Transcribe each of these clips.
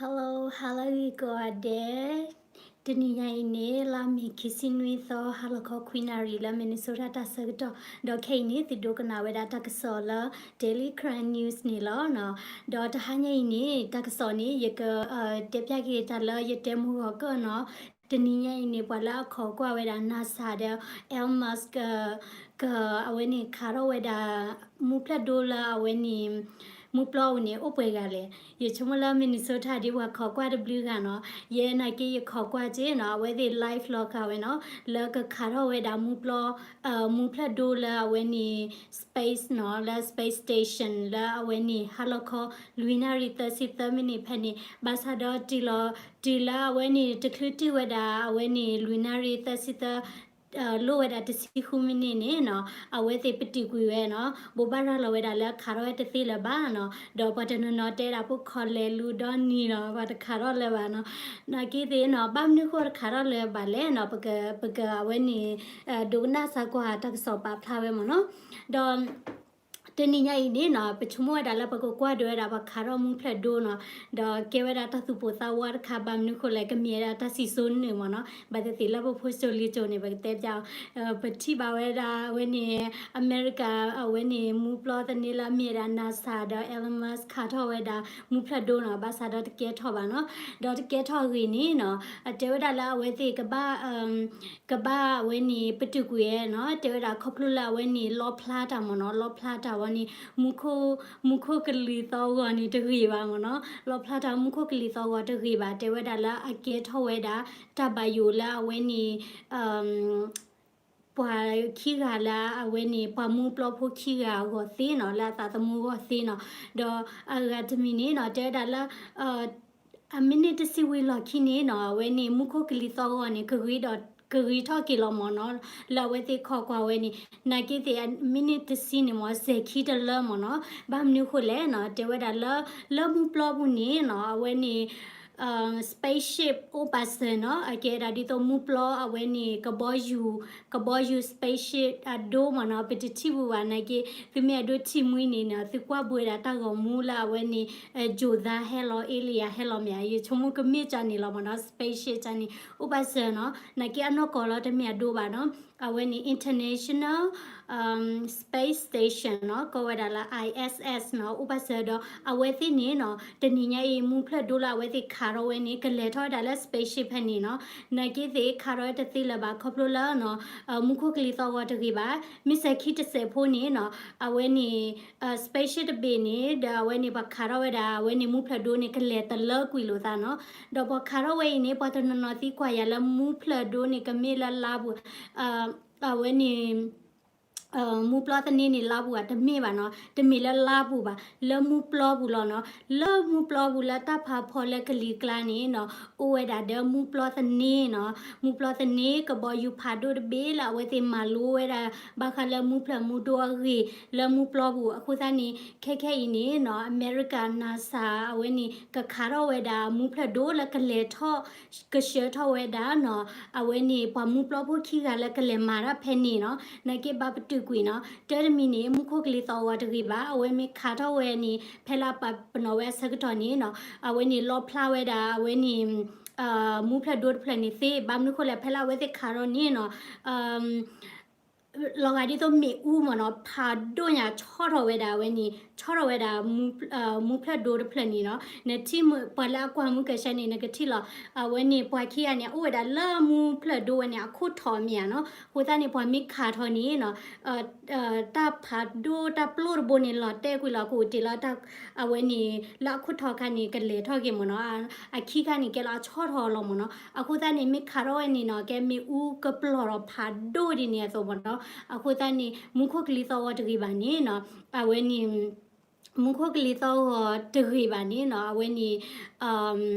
Hello, hello ဂ့ၤကိးဂၤဒဲး, တနံၤညါအံၤန့ၣ် လါမ့ၤခံဆံနွံသီ ဟါလီၤခီခွံနၣ်ရံၣ်လၢ Minnesota တၢ်ဆၢကတီၢ်, ဒီးခဲအံၤန့ၣ် သုဒိကနၣ်ဝဲဒၣ်တၢ်ကစီၣ်လၢ Daily Karen News န့ၣ်လီၤ. ဒီးတဟါညါအံၤန့ၣ် တၢ်ကစီၣ်န့ၣ် ယက တဲပျၢ်က့ၤတၢ်လၢယတဲမုၢ်ဂီၤကၢၢ်နီၤ, တနံၤညါအံၤန့ၣ် ပှၤလၢအခီၣ်ကွၢ်ဝဲဒၣ် NASA ဒီး Elon Musk က အဝဲန့ၣ်ခးထီၣ်ဝဲဒၣ် မူဖျၢၣ်ဒိလၢအဝဲန့ၣ် မူပျီအအိၣ်န့ၣ် အိၣ်ပှဲၤဂၤလဲၣ်. ယဆိကမိၣ်လၢ Minnesota ဒ်ပှၤခီၣ်ကွၢ်တဘျုးဂၤနီၤ, ယဲနာ်က့ယခီၣ်ကွၢ်က့နီၤ, အဝဲသ့ၣ် live လီၤဃာ်ဝဲနီၤ, လၢကခးထီၣ်ဝဲဒၣ်မူပျီ မူဖျၢၣ်ဒိလၢအဝဲန့ၣ် space နီၤ, လၢ space station လၢအဝဲန့ၣ် ဟါလီၤခီ လွံၢ်နၣ်ရံၣ်သၢဆံသၢမံးနံးဖဲန့ၣ်, ဘၣ်ဆၣ်ဒီးတုၤလီၤ တုၤလၢအဝဲန့ၣ် တချုးတုၤဝဲဒၣ် အဝဲန့ၣ် လွံၢ်နၣ်ရံၣ်သၢဆံသၢ လိၣ်ဝဲဒၣ်တဆံဃုမံးနံးန့ၣ်နီၤ, အဝဲသ့ၣ်ပတုာ်ကွံာ်ဝဲနီၤ, ဘိးဘၣ်ရၤလီၤဝဲဒၣ်လၢခးထီၣ်ဝဲတသ့လၢၤဘၣ်နီၤ, ဒီးပှၤတနီၤနီၤတဲဒၣ်ဖိခီလဲၤလူဒီနံၤလီၤ, ပှၤတခးထီၣ်လၢၤဘၣ်နီၤ, နာ်က့သ့ၣ်နီၤ, ဘၣ်မနုၤဃိတခးထီၣ်လၢၤဘၣ်လဲၣ်နီၤ, ပက ပက အဝဲန့ၣ် ဒိကနၣ်စၢ်ကွၢ်တၢ်ကစီၣ်ပာ်ဖျါဝဲမ့ၢ်နီၤ, ဒီး တနံၤညါအံၤန့ၣ်နီၤ, ပဆိကမိၣ်ဝဲဒၣ်လၢပကကွၢ်ဒိးဝဲဒၣ်ပှၤခးထီၣ်မူဖျၢၣ်ဒိနီၤ, ဒီးကဲဝဲဒၣ်တၢ်သူၣ်ပိၢ်သးဝးတခါ, ဘၣ်မနုၤဃိလဲၣ်, ကမ့ၢ်ဝဲဒၣ်တၢ်စံၣ်စိၤနၢၤမ့ၢ်နီၤ, ဘၣ်သ့ၣ်သ့ၣ်လၢပဖိစိၤလံၤစိၤန့ၣ် ပကတဲပျးအီၤ, ပထံၣ်ဘၣ်ဝဲဒၣ်အဝဲန့ၣ် အမဲရကၤ အဝဲန့ၣ် မူပျီသန့လၢအမ့ၢ်ဝဲဒၣ် NASA ဒီး Elon Musk ခးထီၣ်ဝဲဒၣ်မူဖျၢၣ်ဒိနီၤ, ဘၣ်ဆၣ်ဒီးတကဲထီၣ်ဘၣ်နီၤ, ဒီးတကဲထီၣ်အဂ့ၢ်န့ၣ်နီၤ, အတဲဝဲဒၣ်လၢအဝဲသ့ၣ်ကဘၣ် ကဘၣ်အဝဲန့ၣ် ပတုာ်ကွံာ်ဝဲနီၤ, တဲဝဲဒၣ်ခီဖျိလၢအဝဲန့ၣ် လီဖျါတၢ်မ့ၢ်နီၤ, လီဖျါတၢ်ဝဲန့ၣ် မူခိၣ် မူခိၣ်ကလံၤသီဂီၤန့ၣ်တဂ့ၤဘၣ်မ့ၢ်နီၤ, လီဖျါတၢ်မူခိၣ်ကလံၤသီဂီၤတဂ့ၤဘၣ်, တဲဝဲဒၣ်လၢအကဲထီၣ်ဝဲဒၣ် တၢ်ဘၣ်ယိၣ်လၢအဝဲန့ၣ် ပှၤခံဂၤလၢအဝဲန့ၣ် ပှၤမူပျီဖိခံဂၤအဂီၢ်သ့နီၤ, လၢအသးသမူအဂီၢ်သ့နီၤ, ဒီးအဂၤတမံၤန့ၣ်နီၤ, တဲဝဲဒၣ်လၢ အမံးနံးတဆံဝံၤလီၢ်ခံန့ၣ်နီၤ, အဝဲန့ၣ် မူခိၣ်ကလံၤသီဂီၤန့ၣ် ကဂ့ၤဒီး ကဂ့ၤထီၣ်က့ၤလီၤမ့ၢ်နီၤ, လၢအဝဲသ့ၣ်ခီၣ်ကွၢ်ဝဲန့ၣ်, နာ်က့သ့ၣ် အမံးနံးတဆံန့ၣ်မ့ၢ် စဲၤခံတလၢမ့ၢ်နီၤ, ဘၣ်မနုၤဃိလဲၣ်နီၤ, တဲဝဲဒၣ်လၢ လၢမူပျီပူၤန့ၣ်နီၤ, အဝဲန့ၣ် spaceship အိၣ်ပာ်စၢၤနီၤ, အကဲဒၣ်ဒ်သိးမူပျီအဝဲန့ၣ် ကဘီယူၤ ကဘီယူၤ spaceship အဒိမ့ၢ်နီၤ, ပတထံၣ်ဘူးဘၣ်နာ်က့, သုမ့ၢ်အဒိထံၣ်မှံန့ၣ်နီၤ, သုကွၢ်ဘူးဝဲဒၣ်တၢ်ဂီၤမူလၢအဝဲန့ၣ် ယိၤသးဟဲလီၤ alien ဟဲလီၤမ့ၢ်ဧါ, ယဆိကမိၣ်ကမ့ၢ်ကန့ၣ်လီၤမ့ၢ်နီၤ, spaceship ကန့ၣ် အိၣ်ပာ်စၢၤနီၤ, နာ်က့အနီၢ်ကီၢ်လီၤတမ့ၢ်အဒိဘၣ်နီၤ, အဝဲန့ၣ် International Space Station နီၤ, ကိးဝဲဒၣ်လၢ I S S နီၤ, အိၣ်ပာ်စၢၤဒီး အဝဲသ့ၣ်န့ၣ်နီၤ, တနံၤညါအံၤ မူဖျၢၣ်ဒိလၢအဝဲသ့ၣ်ခးထီၣ်ဝဲန့ၣ် ကလဲၤထီၣ်ဝဲဒၣ်လၢ spaceship ဖဲန့ၣ်နီၤ, နာ်က့သ့ၣ်ခးထီၣ်ဝဲတသ့လၢၤဘၣ် ခီဖျိလၢနီၤ, မူခိၣ်ကလံၤသီဂီၤတဂ့ၤဘၣ်, မ့ၢ်စဲၤခံတစဲးဖိန့ၣ်နီၤ, အဝဲန့ၣ် spaceship တဘ့ၣ်န့ၣ် ဒီးအဝဲန့ၣ် ပှၤခးထီၣ်ဝဲဒၣ် အဝဲန့ၣ်မူဖျၢၣ်ဒိန့ၣ် ကလဲၤတလၢကွံာ်လိာ်သးနီၤ, ဒီးပှၤခးထီၣ်ဝဲအံၤန့ၣ် ပှၤတနီၤနီၤသံကွၢ်ယၤလၢမူဖျၢၣ်ဒိန့ၣ် ကမ့ၢ်လၢလါပူၤ အဝဲန့ၣ် မူပျီသန့န့ၣ် လါပူၤဧါ, တမ့ၢ်ဘၣ်နီၤ, တမ့ၢ်လၢလါပူၤဘၣ်, လၢမူပျီပူၤလီၤနီၤ, လၢမူပျီပူၤလၢတၢ်ဖးဖီလၢကလံၤကျါန့ၣ်နီၤ, အိၣ်ဝဲဒၣ်ဒီးမူပျီသန့နီၤ, မူပျီသန့ ကဘီယူၤဖးဒိၣ်တဘ့ၣ်လၢအဝဲသ့ၣ်မၤလိဝဲဒၣ် ဘၣ်ဃးလၢမူဖျၢၣ်မူဒိအဂ့ၢ် လၢမူပျီပူၤ, အဃိသတးန့ၣ် ခဲခဲအံၤန့ၣ်နီၤ, အမဲရကၤ NASA အဝဲန့ၣ် ကခးထီၣ်ဝဲဒၣ်မူဖျၢၣ်ဒိလၢကလဲၤထီၣ် ကဆှၢထီၣ်ဝဲဒၣ်နီၤ, အဝဲန့ၣ် ပှၤမူပျီဖိခံဂၤလၢကလဲၤမၤတၢ်ဖဲန့ၣ်နီၤ, နာ်က့ဘၣ်ပတုာ်ကွံာ်နီၤ, တၢ်တမံၤန့ၣ် မူခိၣ်ကလံၤသီဂီၤတဂ့ၤဘၣ်, အဝဲမ့ၢ်ခးထီၣ်ဝဲန့ၣ် ဖဲလၢပာ်ပနီၣ်ဝဲအဆၢကတီၢ်န့ၣ်နီၤ, အဝဲန့ၣ်လီဖျါဝဲဒၣ် အဝဲန့ၣ် မူဖျၢၣ်ဒိတဖျၢၣ်န့ၣ်သ့, ဘၣ်မနုၤဃိလဲၣ် ဖဲလၢအဝဲသ့ၣ်ခးထီၣ်န့ၣ်နီၤ လီၤဂာ်ဒ်သိးမ့ၣ်အူမ့ၢ်နီၤ, ဖးဒိၣ်ညါဆီၣ်ထီၣ်ဝဲဒၣ်အဝဲန့ၣ်, ဆီၣ်ထီၣ်ဝဲဒၣ် မူဖျၢၣ်ဒိတဖျၢၣ်န့ၣ်နီၤ, နထံၣ်ပှၤလၢအကွၢ်မူကဆှဲန့ၣ် နကထံၣ်လီၤ, အဝဲန့ၣ် ပှၤခံဂၤန့ၣ် အိၣ်ဝဲဒၣ်လၢမူဖျၢၣ်ဒိဝဲန့ၣ် အခိၣ်ထီၣ်မ့ၢ်ဧါနီၤ, အဃိသတးန့ၣ် ပှၤမ့ၢ်ခးထီၣ်န့ၣ်နီၤ တၢ်ဖးဒိၣ်တၢ်ပျိၣ်တဘိန့ၣ် လီၤတဲာ်ကွံာ်လီၤ ကအိၣ်တ့ၢ်လၢ အဝဲန့ၣ် လၢအခိၣ်ထီၣ်ခါန့ၣ် ကလဲၤထီၣ်က့ၤမ့ၢ်နီၤ, အခံခါန့ၣ် ကဲလီၤအဆီၣ်ထီၣ်လီၤမ့ၢ်နီၤ, အဃိသတးန့ၣ် မ့ၢ်ခးထီၣ်ဝဲန့ၣ်နီၤ ကဲမ့ၣ်အူကပျီၢ်ဒီးဖးဒိၣ်ဒ်န့ၣ်အသိးမ့ၢ်နီၤ, အဃိသတးန့ၣ် မူခိၣ်ကလံၤသီၣ်ဂီၤတဂ့ၤဘၣ်န့ၣ်နီၤ, အဝဲန့ၣ် မူခိၣ်ကလံၤသီၣ်ဂီၤတဂ့ၤဘၣ်န့ၣ်နီၤ အဝဲန့ၣ်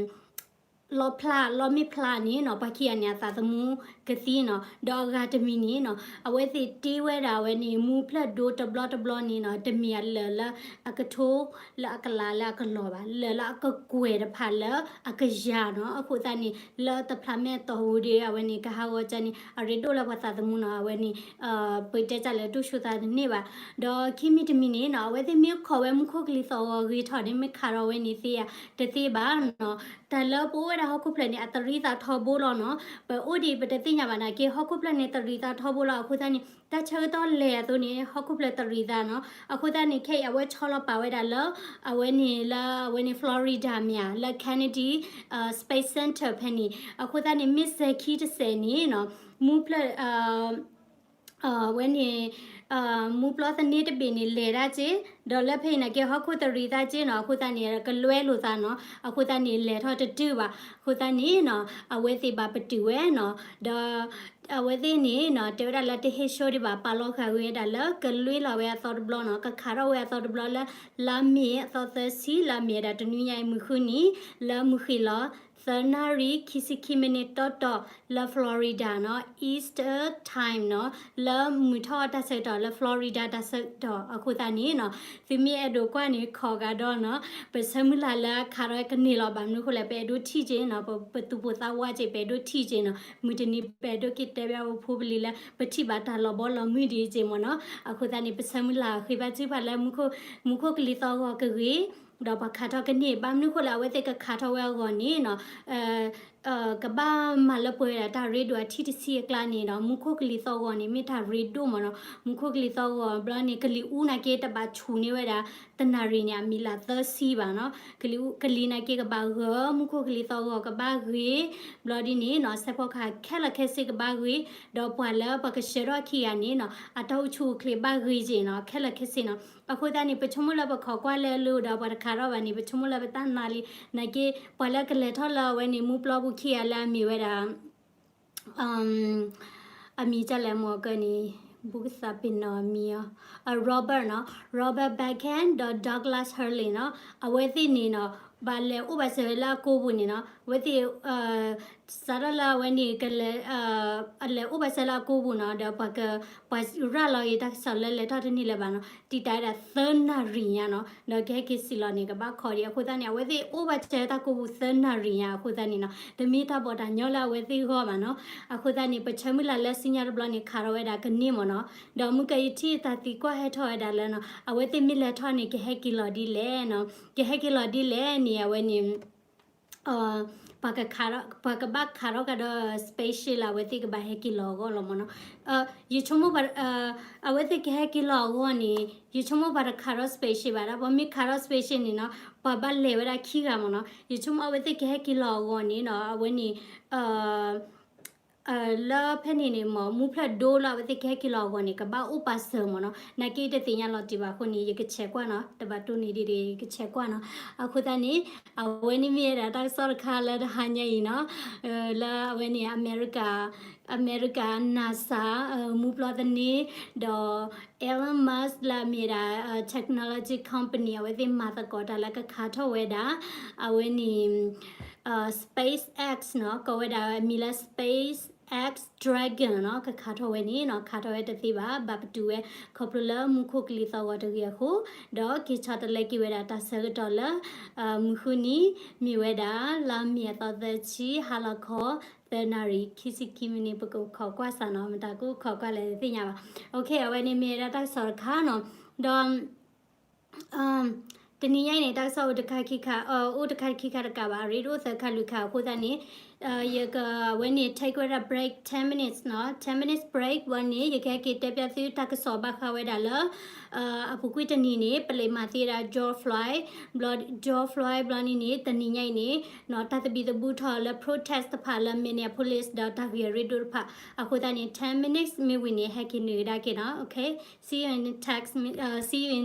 လီဖျါ လီမ့ၢ်ဖျါန့ၣ်နီၤ ပှၤခံဂၤန့ၣ် အသးသမူ ကသံနီၤ, ဒီးအဂၤတမံၤန့ၣ်နီၤ အဝဲသ့ၣ်တ့ဝဲဒၣ်ဝဲန့ၣ် မူဖျၢၣ်ဒိတဘျီတဘျီန့ၣ်နီၤ တမ့ၢ်အလၢာ်လၢအကထိ လၢအကလးလၢအကလီၤဘၣ်, လၢာ်လၢအကကွဲၢ်တဖၣ်လၢအကယၤနီၤ. အဃိသတးန့ၣ် လၢတဖျးမဲာ်တီၢ်ဝူၤဒီး အဝဲန့ၣ် ကဟးဂီၤကန့ၣ် အရ့ဒိၣ်လၢပှၤသးသမူနီၤ, အဝဲန့ၣ် ပတဲတၢ်လၢဒိၣ်ဆူၣ်သးတန့ၢ်ဘၣ်. ဒီးခံမံၤတမံၤန့ၣ်နီၤ အဝဲသ့ၣ်မ့ၢ်ခိးဝဲမူခိၣ်ကလံၤသီၣ်ဂီၤဂ့ၤထီၣ်န့ၣ် မ့ၢ်ခးထီၣ်ဝဲန့ၣ်သ့ဧါ တသ့ဘၣ်နီၤ. တၢ်လၢပအိၣ်ဝဲဒၣ်ဟီၣ်ခိၣ်ဖျၢၣ်န့ၣ် အတရံးသးထီဘိလီၤနီၤ. ပအိၣ်ဒံးပတသ့ၣ်ညါဘၣ်နာ်က့ ဟီၣ်ခိၣ်ဖျၢၣ်န့ၣ်တရံးသးထီဘိလီၤ. အဃိသတးန့ၣ် တၢ်ဆၢကတီၢ်လဲၤအသိးန့ၣ် ဟီၣ်ခိၣ်ဖျၢၣ်တရံးသးနီၤ. အဃိသတးန့ၣ် ခဲအံၤအဝဲဆီလီၤပာ်ဝဲဒၣ်လၢ အဝဲန့ၣ်လၢအဝဲန့ၣ် Florida မ့ၢ်ဧါ လၢ Kennedy Space Center ဖဲန့ၣ်. အဃိသတးန့ၣ် မ့ၢ်စဲၤခံတစဲးန့ၣ်နီၤ မူဖျၢၣ် အဝဲန့ၣ် မူပျီသန့တဘ့ၣ်န့ၣ် လဲၤဒၣ်က့, ဒီးလၢဖဲအံၤနာ်က့ ဟီၣ်ခိၣ်တရံးသးက့နီၤ, အဃိသတးန့ၣ် ကလွဲလိာ်သးနီၤ, အဃိသတးန့ၣ် လဲၤထီၣ်တတုၤဘၣ်, အဃိသတးန့ၣ်နီၤ အဝဲသ့ၣ်ဘၣ်ပတုာ်ဝဲနီၤ, ဒီး အဝဲသ့ၣ်န့ၣ်နီၤ တဲဝဲဒၣ်လၢတဟ့ၣ်ဆှၢဒံးဘၣ် ပာ်လီၤဃာ်ဝဲဒၣ်လၢ ကလွဲလီၤဝဲအသီတဘျီနီၤ, ကခးထီၣ်ဝဲအသီတဘျီလၢ လါမ့ၤအသီသၢဆံ, လါမ့ၤဒၣ်တနွံညါအံၤမုၢ်ဃုနံၤ, လၢမုၢ်ဃ့ၢ်လီၤ သၢနၣ်ရံၣ် ခံဆံခံမံးနံးတီတီ လၢ Florida နီၤ, Eastern Time နီၤ, လၢမုၢ်ထီၣ်တၢ်ဆၢကတီၢ်လၢ Florida တၢ်ဆၢကတီၢ်အဃိသတးန့ၣ်နီၤ, သုမ့ၢ်အဲၣ်ဒိးကွၢ်န့ၣ် ခီဂာ်ဒီးနီၤ, ပဆၢမုၢ်လၢ်လၢအခးထီၣ်ကန့ၢ်လီၤ, ဘၣ်မနုၤအဃိလဲၣ် ပအဲၣ်ဒိးထံၣ်က့နီၤ, ပသူၣ်ပိၢ်သးဝးက့ ပအဲၣ်ဒိးထံၣ်က့နီၤ, မုၢ်တနံၤပအဲၣ်ဒိးက့ၤတဲဘၣ်ပဖိပလံၤလၢ ပထံၣ်ဘၣ်တၢ်လီၤဘီလီၤမုၢ်ဒ်အံၤက့မ့ၢ်နီၤ, အဃိသတးန့ၣ် ပဆၢမုၢ်လၢ်ဃ့ဘါထုကဖၣ်လၢ မူခိၣ်ကလံၤသီၣ်ဂီၤကဂ့ၤ ဒီးပှၤခးထီၣ်ကန့ၢ်, ဘၣ်မနုၤအဃိလဲၣ် အဝဲသ့ၣ်ကခးထီၣ်ဝဲအဂီၢ်န့ၣ်နီၤ, ကဘၣ်မၤလၢပှဲၤဝဲဒၣ်တၢ်ရ့ဒိၣ်အထံၣ်တဆံအကျါန့ၣ်နီၤ, မူခိၣ်ကလံၤသီၣ်ဂီၤန့ၣ် မ့ၢ်တၢ်ရ့ဒိၣ်မ့ၢ်နီၤ, မူခိၣ်ကလံၤသီၣ်ဂီၤဘျီန့ၣ် ကလံၤအူနာ်က့တဘၣ်ဆူၣ်န့ၢ်ဝဲဒၣ် တနၣ်ရံၣ်န့ၣ် အမံၤလၢသၢဆံဘၣ်နီၤ, ကလံၤအူ, ကလံၤနာ်က့ကဘၣ်ဂၢၤ, မူခိၣ်ကလံၤသီၣ်ဂီၤကဘၣ်ဂ့ၤ, ဘျီဒ်န့ၣ်နီၤ စဲးဖီကဟၣ်ခဲလၢာ်ခဲဆ့ကဘၣ်ဂ့ၤ, ဒီးပှၤလၢပှၤကဆှၢထီၣ်ခံဂၤန့ၣ်နီၤ အတၢ်အိၣ်ဆူၣ်အိၣ်ချ့ဘၣ်ဂ့ၤက့နီၤ, ခဲလၢာ်ခဲဆ့နီၤ, အဃိသတးန့ၣ် ပဆိကမိၣ်လၢပခိးကွၢ်လၢအလိၤဒီးပှၤတခးထီၣ်ဘၣ်န့ၣ် ပဆိကမိၣ်လၢပတၢ်နါလံ, နာ်က့ ပှၤလၢကလဲၤထီၣ်လၢအဝဲန့ၣ် မူပျီပူၤခံဂၤလၢအမ့ၢ်ဝဲဒၣ် အမံၤဒ်လဲၣ်မ့ၢ်ကန့ၣ်, ဘူးကသးပ့ၤနီၣ်အမံၤအီၤ, Robert နီၤ, Robert Behnken ဒီး Douglas Hurley နီၤ, အဝဲသ့ၣ်န့ၣ်နီၤ ဘၣ်လဲၤအိၣ်ဘၣ်စၢၤဝဲလၢအကိာ်ပူၤန့ၣ်နီၤ, အဝဲသ့ၣ် စးထီၣ်လၢအဝဲန့ၣ် ကလဲၤ အလဲၤအိၣ်ဘၣ်စၢၤလၢအကိာ်ပူၤနီၤ, ဒီးပှၤက ပှၤရၤလီၤအံၤတၢ်ကစီၣ်လၢလဲၤထီၣ်တန့ၢ်လၢၤဘၣ်နီၤ, တံာ်တာ်ဝဲဒၣ်သၢနၣ်ရံၣ်ညါနီၤ, ဒီးကဟဲက့ၤစံၣ်လီၤန့ၣ် ကဘၣ်ခိးဒံး, အဃိသတးန့ၣ် အဝဲသ့ၣ်အိၣ်ဘၣ်စၢၤတၢ်ကိာ်ပူၤသၢနၣ်ရံၣ်ညါအဃိသတးန့ၣ်နီၤ, တမ့ၢ်တၢ်ဘီၣ်တၢ်ညီလၢအဝဲသ့ၣ်ဂီၢ်ဘၣ်နီၤ, အဃိသတးန့ၣ် ပဆၢမုၢ်လၢ်လၢဆူညါတဘျီန့ၣ် ခးထီၣ်ဝဲဒၣ်ကန့ၢ်မ့ၢ်နီၤ, ဒီးမုၢ်ကယထံၣ်တၢ်သံကွၢ်ဟဲထီၣ်ဝဲဒၣ်လၢနီၤ, အဝဲသ့ၣ်မ့ၢ်လဲၤထီၣ်န့ၣ် ကဟဲက့ၤလီၤဒ်လဲၣ်နီၤ, ကဟဲက့ၤလီၤဒ်လဲၣ်န့ၣ် အဝဲန့ၣ် ပှၤကဘၣ်ခးထီၣ်ကဒီး spaceship လၢအဝဲသ့ၣ်ကဘၣ်ဟဲက့ၤလီၤအဂီၢ်လီၤမ့ၢ်နီၤ, ယဆိကမိၣ် အဝဲသ့ၣ်ကဟဲက့ၤလီၤအဂီၢ်န့ၣ် ယဆိကမိၣ်ပှၤတခးထီၣ် spaceship ဘၣ်ဒၣ်, ပှၤမ့ၢ်ခးထီၣ် spaceship န့ၣ်နီၤ ပှၤဘၣ်လဲၤဝဲဒၣ်ခံဂၤမ့ၢ်နီၤ, ယဆိကမိၣ်အဝဲသ့ၣ်ကဟဲက့ၤလီၤအဂီၢ်န့ၣ်နီၤ အဝဲန့ၣ် လၢဖဲန့ၣ်န့ၣ်မ့ၢ် မူဖျၢၣ်ဒိလၢအဝဲသ့ၣ်ကဟဲက့ၤလီၤအဂီၢ်န့ၣ် ကဘၣ်အိၣ်ပာ်စၢၤမ့ၢ်နီၤ, နာ်က့တသ့ၣ်ညါလီၤတံၢ်ဘၣ်အဃိန့ၣ် ယကဆဲးကွၢ်နီၤ, တဘၣ်တိၢ်န့ၢ်ဒံးဒီး ယကဆဲးကွၢ်နီၤ, အဃိသတးန့ၣ် အဝဲန့ၣ်မ့ၢ်ဝဲဒၣ်တၢ်ကစီၣ်တခါလၢတဟါညါအံၤနီၤ, လၢအဝဲန့ၣ် အမဲရကၤ အမဲရကၤ NASA မူပျီသန့ ဒီး Elon Musk လၢအမ့ၢ်ဒၣ် technology company အဝဲသ့ၣ်မၤသကိးတၢ်လၢကခးထီၣ်ဝဲဒၣ် အဝဲန့ၣ် SpaceX နီၤ, ကိးဝဲဒၣ်အမံၤလၢ SpaceX Dragon နီၤ, ကခးထီၣ်ဝဲန့ၣ်နီၤ, ခးထီၣ်ဝဲတသ့ဘၣ်, ဘၣ်ပတုာ်ဝဲ ခီဖျိလၢမူခိၣ်ကလံၤသီၣ်ဂီၤတဂ့ၤအဃိ, ဒီးက့ၤဆီတလဲက့ၤဝဲဒၣ်တၢ်ဆၢကတီၢ်လၢ မုၢ်ဃုနံၤ, မ့ၢ်ဝဲဒၣ် လါမ့ၤအသီသၢဆံ ဟါလီၤခီ သၢနၣ်ရံၣ် ခံဆံခံမံးနံး ပကခိးကွၢ်စ့ၢ်နီၤ, မတၤကအိၣ်ခိးကွၢ်လဲၣ်တသ့ၣ်ညါဘၣ်. အဝဲန့ၣ်မ့ၢ်ဝဲဒၣ်တၢ်ကစီၣ်တခါနီၤ, ဒီး တနံၤညါအံၤန့ၣ် တၢ်ကစီၣ်အိၣ်တခါခံခါ, အိၣ်တခါခံခါတကးဘၣ်, အရ့ဒိၣ်သၢခါလွံၢ်ခါအဃိသတးန့ၣ်, ယက အဝဲန့ၣ် take ဝဲဒၣ် break ten minutes နီၤ, ten minutes break ဝံၤန့ၣ် ယကဟဲက့ၤတဲပျဲသုတၢ်ကစီၣ်ဘၣ်ဃးဝဲဒၣ်လၢ အပူၤကွံာ်တနံၤန့ၣ် ပလ့းမၤသံဝဲဒၣ် George Floyd, ဘျီ George Floyd ဘျီန့ၣ်န့ၣ် တနံၤညါအံၤန့ၣ် တၢ်သဘံၣ်သဘုၣ်ထီၣ်လၢ protest တဖၣ်လၢ Minneapolis ဒီးတၢ်ဂ့ၢ်အရ့ဒိၣ်တဖၣ်, အဃိသတးန့ၣ် ten minutes မ့ၢ်ဝံၤန့ၣ် ဟဲက့ၤနုာ်ကဒါက့ၤနီၤ, okay, see you in text, see you in